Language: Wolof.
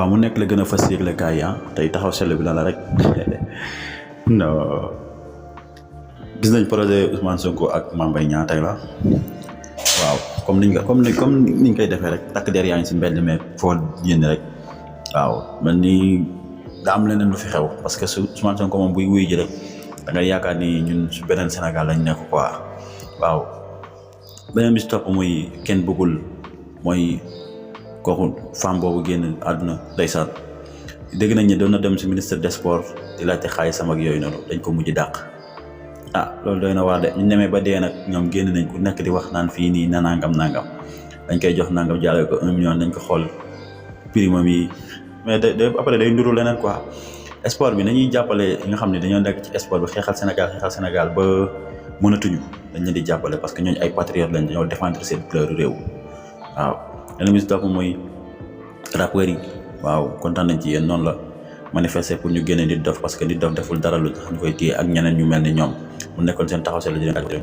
waaw mu nekk la gën a fas yéegle kaay yi tey taxaw seetlu bi la rek non gis nañ projet Ousmane Sonko ak Mame Mbaye Niang tey la waaw comme niñ koy defee rek takk der yaa ngi si mbedd mais foo génn rek waaw mel ni daa am leneen lu fi xew parce que su Ousmane Sonko moom buy wuy ji rek da ngay yaakaar ni ñun su beneen Sénégal lañ nekk quoi waaw beneen bi si topp muy kenn bëggul mooy kooku femme boobu génn àdduna ndeysaan dégg nañ ne doon na dem si ministre des sports di laajte xaalisam ak yooyu noonu dañ ko mujj dàq loolu doy na waar de ñu demee ba dee nag ñoom génn nañ ku nekk di wax naan fii nii na nangam dañ koy jox nangam jàllale ko 1 million dañ ko xool primam yi mais après day nduru leneen quoi sport bi nañuy jàppale nga xam ne dañoo nekk ci sport bi xeexal Sénégal ba mënatuñu dañ leen di jàppale parce que ñooñu ay patriotes lañ dañoo défendre seen couleur réew waaw leneen bi si topp mooy rappeurs yi waaw kontaan nañ ci yéen noonu la manifester pour ñu génne Nit Doff parce que Nit Doff deful dara lu tax ñu koy téye ak ñeneen ñu mel ni ñoom mu nekkoon seen taxaw seetlu di leen